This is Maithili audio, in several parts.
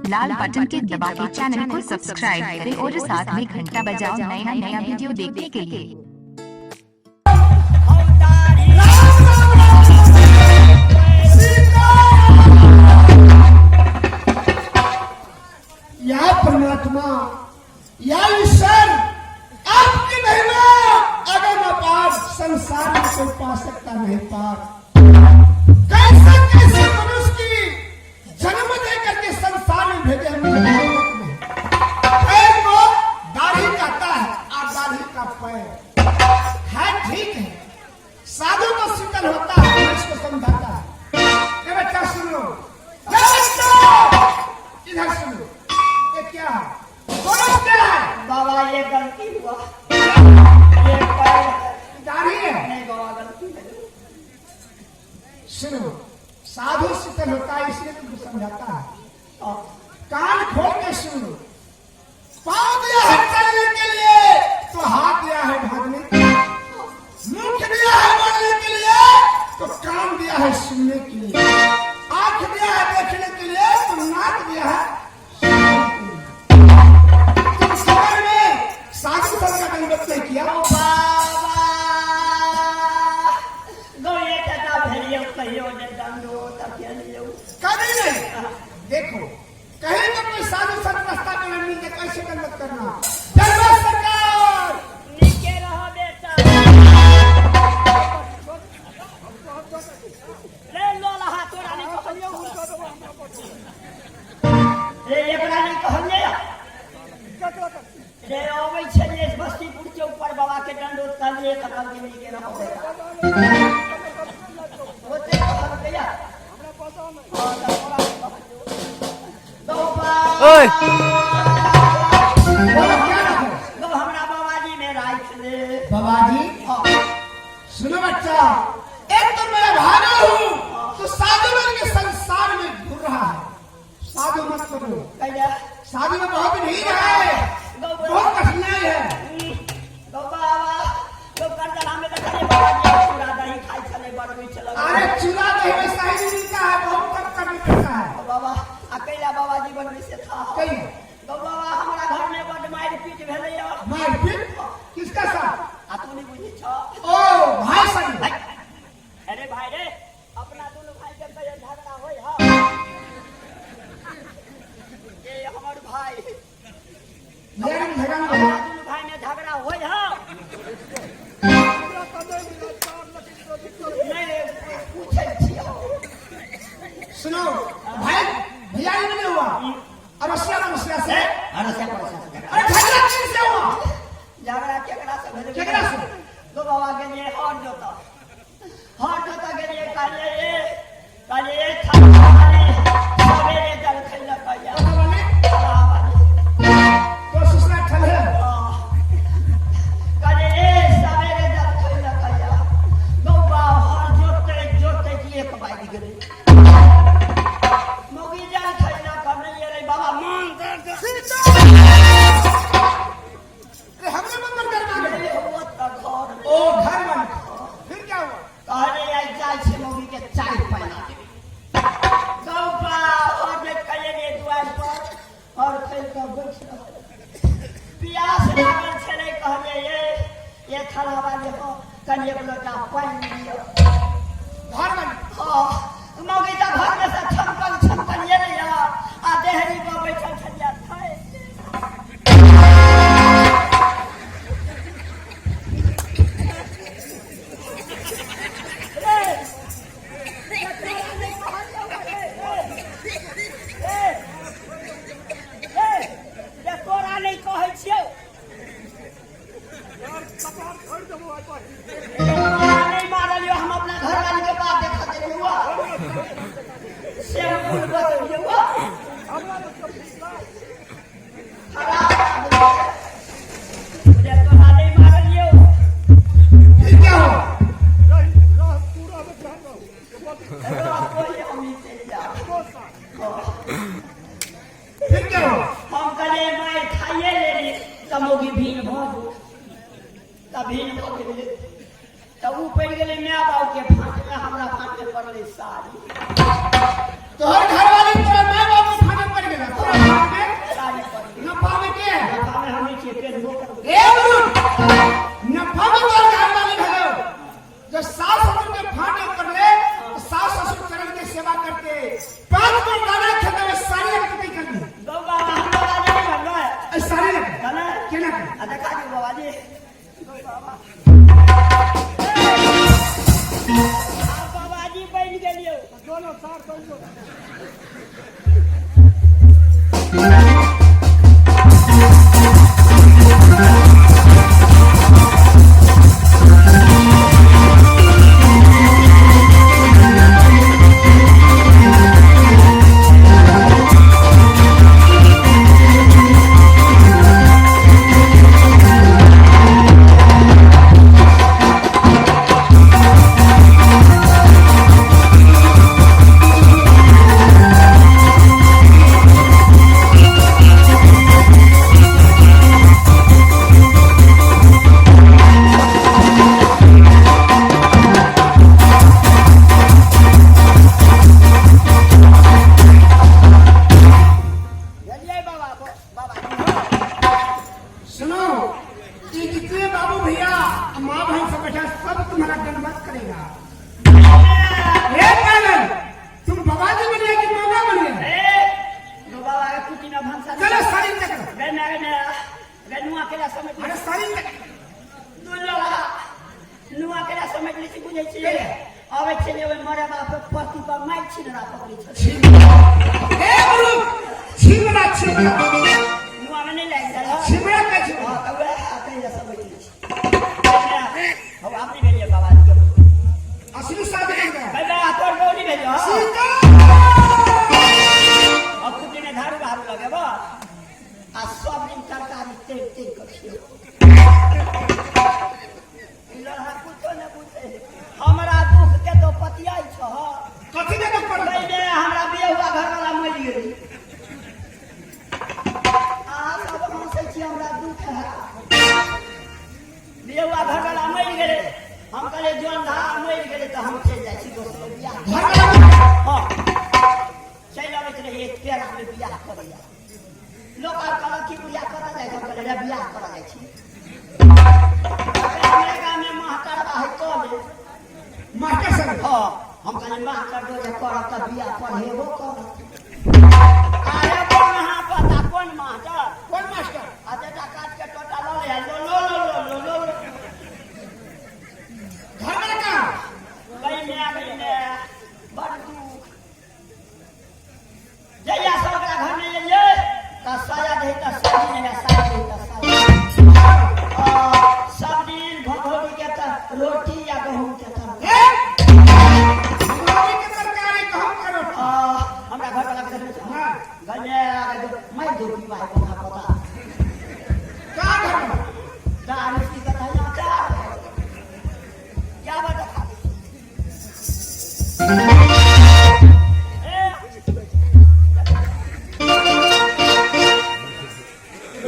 लाल बटन के दबा के चैनल को सब्सक्राइब करें और साथ में घंटा बजाओ नया नया वीडियो देखने के लिए। या परमात्मा या ईश्वर, आपकी महिमा अगम अपार, संसार में कोई पा सकता नहीं पार। कैसे कैसे मनुष्य की जन्म दे करके संसार में भेजे हमें। पैर को दाढ़ी कहता है और दाढ़ी का पैर है, ठीक है। साधु तो शीतल होता है, इसको समझाता है। ये बच्चा सुन लो, ये बच्चा इधर सुनो, ये क्या है? बोलो क्या है? बाबा, ये गलती हुआ, ये पैर है। दाढ़ी है। नहीं बाबा, गलती है। सुनो, साधु शीतल होता है, इसलिए तुमको समझाता है और कान खोल के सुनो। पाँव दिया है चलने के लिए तो हाथ दिया है भागने के लिए, मुख दिया है बोलने के लिए तो कान दिया है सुनने के लिए, आंख दिया है देखने के लिए तो नाक दिया है सुनने के लिए। तुम जीवन में साधु संत का दंडवत नहीं किया। ओ बाबा, गौ एक टका भेलियौ, कहियो जे दंडो तक केलियौ। कभी नहीं। देखो, कहीं तो कोई साधु संत रास्ता में नहीं मिलते, कैसे दंडवत करना? दंडवत सरकार। नीके रहो बेटा। रे लोलहा, तोरा नहि कहलियौ रे? एकरा नहि कहलियै रे? अबै छलियै बस्तीपुर चौक पर, बाबा के दंडोत कहलियै तऽ कहलकै नीके रहो बेटा। ओते कहलकै। हँ, तऽ तोरा नहि कहलियौ। गौ बा। बोलो, क्या रखो? गौ, हमरा बाबाजी में राखि ले। बाबाजी? हाँ। सुनो बच्चा, एक तो मैं भागा हूँ तो साधु बन के संसार में घूर रहा है। साधु मत बनो। कैला? साधु में बहुत भीड़ है, बहुत कठिनाई है। गौ बाबा, गौ करदला में देखलियै बाबाजी चूड़ा दही खाइ छलै, बड़ रुचि लगै। अरे, चूड़ा दही वैसा ही नहीं मिलता है, बहुत तप करना पड़ता है। गौ बाबा, आ कैला बाबाजी बनबै से था? कहीं। गौ बाबा, हमरा घर में बड मारि पीट भेलैया। मारपीट किसका साथ? आ तू नहि बुझै छ। ओ भाई संग? अरे भाई रे, अपना दुनू भाई के कहियो झगड़ा होय ह? ये हमर भाई। यार, झगड़ा नहीं अपना हुआ। दुनू भाई में झगड़ा होय ह? नहीं, पूछै छियौ। सुनो भाई, भैया नहीं हुआ अरसिया पड़ोसिया से? अड़ोसिया पड़ोसिया से झगड़ा। अरे, झगड़ा किससे हुआ? झगड़ा केकरा से भेलै? केकरा से? गो बाबा, गेलियै हर जोतऽ, हर जोतऽ गेलियै। कहलियै ए, कहलियै ए थलहावाली, सबेरे जल खैलक या? वाले? थलहावाली। तो ससुरा ठल है। कहलियै ए, सबेरे जल खैलक या? गौबा, हर जोतै जोतै कि 1 बाजि गेलै। मौगी जल खैलक नहि एलै बाबा, मन दर्द। अरे, हमने मंदिर करवा गए। होत घर। ओ घर वाले, फिर क्या हुआ? कहले आइ जाइ छै, मौगी के चाय पिला देबै। गौबा, और जे कहलियै दुआरि पर और खेल कऽ बैठ रहल। पियास लागल छलै। कहलियै ये, ये थलावा जे हो, कनि एक लोटा पानि दिअ। घर वाले? हँ। मौगी तऽ घरमे से छमकल छमकल एलै आ देहरी पर बैठल छलियै खाय। रे, ए, ए, जे तोरा नहि कहै छियौ। तोरा नहि मारलियौ, हम अपना घरवाली के बात देखा देलियौ, से फूल बतलियौ। खराब आदमी छै। जे तोरा नहि मारलियौ। फिर क्या हुआ? कोई हम ही चलि जाओ। फिर क्या हुआ? हम कहलियै मारि खाइए लेली तऽ मौगी भीन भऽ गेल। तऽ भीन भऽ गेलै तऽ ओ पड़ि गेलै माय बापके फाँकमे, हमरा फाँकमे पड़लै साड़ी। तोहर घर वाले तोरा माय बाप के खाना पड़ गेला तोरा? बाबा। आब बाबाजी बनि गेलियौ। दोनों सार दोनों। गेलियै बाबा, बाबाजी हो। सुनो, ये जितने बाबू भैया, माँ बहन सब बैठा, सब तुम्हारा दंडवत करेगा। हे पागल, तुम बाबाजी बन गए कि मामा बन गए? ए लो बाबा के कुटी ना भनसा। चलो सारी तक। गे ना, गे ना, गे, नुआ केला समझ। अरे सारी तक। दुल्ला नुआ केला समझ लै छी, बुझै छियै? अबै छलियै ओहि मरे बाप पति पर मारि छिनरा पकड़ै छलै। हे गुरु, छिमरा छिमरा। नुआ मे नहि लागि गेल हँ? छिमरा के छिमरा। हँ, तऽ वएह कहिया समझ लै छी। हौ, आब नहि भेलियै बाबाजी के। असली साधु बन गया। भाई, तोर गौरी भेलियौ। सीता। अब कुटी में झाड़ू बहारू लगेब आ सब दिन तरकारी तेल तेल कऽ खियेब। ई लड़हा कुछो नहि बुझै है। हमरा दुख के तो पतियाइ छह। कथी जगह पर? पहिले हमरा बियाह घरवाला मरि गेलै। अहाँ सब हँसै छी, हमरा दुख है। बियाह घरवाला मरि गेलै। हम कहलियै, जौन धा मरि गेलै तऽ हम चलि जाइ छी दोसर बियाह। घर वाला? हँ, चलि अबैत रहियै पेड़ामे बियाह करैया। लोक आब कहलक कि बुढ़िया कतऽ जाइ छै? हम कहलियै, रे, बियाह करऽ जाइ छी। हमरा गाममे महतरबा है कमे। Master sir? हँ, हम कहलियै, मास्टर जो जे करब तऽ बियाह पढ़ेबो करब। अरे कोन अहाँ पता कोन मास्टर? कौन मास्टर? आ जेटा काट के टोटा लऽ ले लो लो लो लो लो लो लो। घर वाला कहाँ? गई ने, गई ने, बड़ दुख। जहिया सब ओकरा घर में एलियै तऽ साया दही तऽ सब्जी नहि, साया दही तऽ साया। सब दिन भगोरी के तऽ रोटी या गहूम के तरकारी। हे, गुलाबी के तरकारी, गहूम के रोटी। हमरा घर वाला के देखने छै। हाँ। गने मैं दो पीवा है पता पता। का घर में? दारू की कथा यहाँ क्या क्या बात खा ए।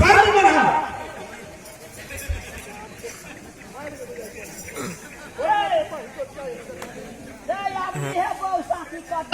घर में बना। ए, ए, आदमी है बहु साथी कट।